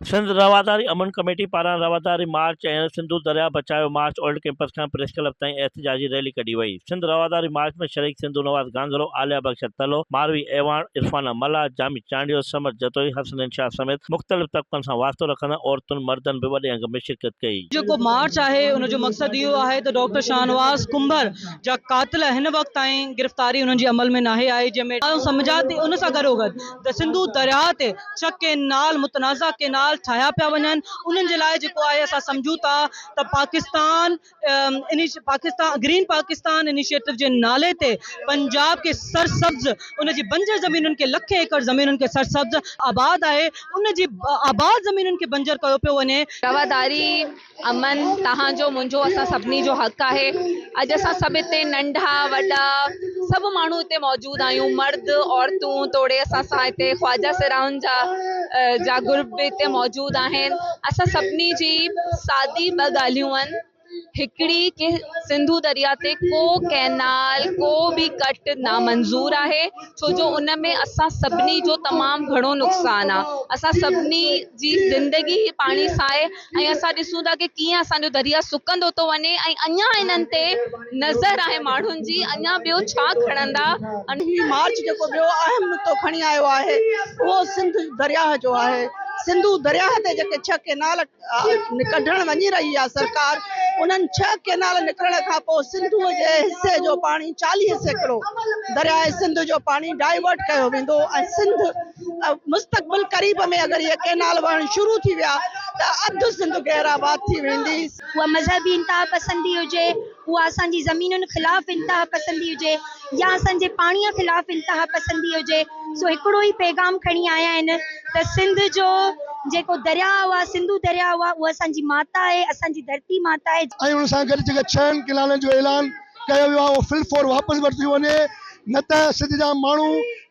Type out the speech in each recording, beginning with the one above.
سنڌ رواداري امن ڪميٽي پاران رواداري مارچ ۽ سنڌو درياء بچايو مارچ اولڊ ڪيمپس کان پريس ڪلب تائين احتجاجي ريلي ڪڍي وئي. سنڌ رواداري مارچ ۾ شريڪ سنڌو نواز گهانگهرو، عاليه بخش تلو، ماروي اعواڻ، عرفانه ملاح، جامي چانڊيو، ثمر جتوئي، حسنين شاهه سميت مختلف طبقن سان واسطو رکندڙ عورتن، مردن به وڏي انگ ۾ شرڪت ڪئي. جيڪو مارچ آهي ان جو مقصد اهو آهي ته ڊاڪٽر شاهنواز ڪنڀر جا قاتل هن وقت تائين گرفتاري انهن جي عمل ۾ ناهي آئي جنهن ۾ آئون سمجهان ٿي ان سان گڏوگڏ ته سنڌو درياء تي ڇهه ڪينال متنازع ڪينال ٺاهيا پيا وڃن انهن جي لاء جيڪو آهي اسان سمجهون ٿا ته پاڪستان پاڪستان گرين پاڪستان انيشيٽو جي نالي تي پنجاب کي سرسبز ان جي بنجر زمينن کي لکين ايڪڙ زمينن کي سرسبز آباد آهي ان جي آباد زمينن کي بنجر ڪيو پيو وڃي. رواداري امن توهان جو منهنجو اسان سڀني جو حق آهي اڄ اسان سڀ هتي ننڍا وڏا سڀ ماڻهو هتي موجود آهيون مرد عورتون توڙي اسان سان هتي خواجه سرائن جا جا گروپ به هتي موجود آهن اسان سڀني جي سادي ٻه ڳالهيون آهن هڪڙي ڪي سنڌو دريا تي ڪو ڪينال ڪو به ڪٽ نامنظور آهي ڇو جو ان ۾ اسان سڀني جو تمام گهڻو نقصان آهي اسان سڀني جي زندگي هي پاڻي سان آهي ۽ اسان ڏسون ٿا ڪي ڪيئن اسان جو درياء سڪندو ٿو وڃي ۽ اڃا انهن تي نظر آهي ماڻهن جي اڃا ٻيو ڇا کڻندا. هي مارچ جيڪو ٻيو اهم نقطو کڻي آيو آهي اهو سنڌ درياهه جو آهي. سنڌو درياهه تي جيڪي ڇهه ڪينال ڪڍڻ وڃي رهي آهي سرڪار انهن ڇهه ڪينال نڪرڻ کان پوء سنڌوء جي حصي جو پاڻي 40% درياهه سنڌ جو پاڻي ڊائيورٽ ڪيو ويندو ۽ سنڌ مستقبل قريب ۾ اگر اهي ڪئنال وهڻ شروع ٿي ويا ته اڌ سنڌ غير آباد ٿي ويندي. اها مذهبي انتهاپسندي هجي، اها اسان جي زمينن خلاف انتهاپسندي هجي يا اسان جي پاڻيء خلاف انتهاپسندي هجي، سو هڪڙو ئي پيغام کڻي آيا آهن ته سنڌ جو جيڪو درياء آهي، سنڌو درياء آهي، اهو اسان جي ماتا آهي، اسان جي ڌرتي ماتا آهي. ۽ ان سان گڏ جيڪي ڇهن ڪئنالن جو اعلان ڪيو ويو آهي اهو في الفور واپس ورتو وڃي نه ته سنڌ جا ماڻهو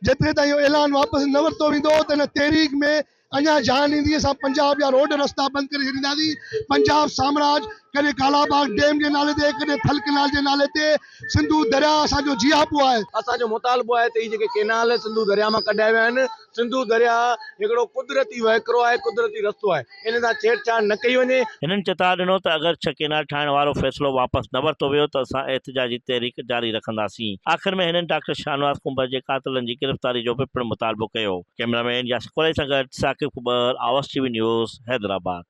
جيتري تائين اهو اعلان واپس نه ورتو ويندو ته هن تحريڪ ۾ اڃا جان ايندي اسان پنجاب جا روڊ رستا بند ڪري ڇڏينداسين پنجاب سامراج ڪڏهن ڪالا باغ ڊيم جي نالي تي ڪڏهن ٿل ڪئنال جي نالي تي سنڌو درياء اسان جو جياپو آهي. اسان جو مطالبو آهي ته هي جيڪي ڪئنال سنڌو درياء مان ڪڍيا ويا آهن سنڌو درياء هڪڙو قدرتي وهڪرو آهي قدرتي رستو آهي ان سان ڇيڙ ڇاڙ نه ڪئي وڃي. هنن چتاء ڏنو ته اگر ڇهه ڪينال ٺاهڻ وارو فيصلو واپس نه ورتو ويو ته اسان احتجاجي تحريڪ جاري رکنداسين. آخر ۾ هنن ڊاڪٽر شاهنواز ڪنڀر جي قاتلن جي گرفتاري جو به پڻ مطالبو ڪيو. ڪئميرا مين ياسر قريشي سان گڏ Saqib Kubar, Awaz T V news, Hyderabad.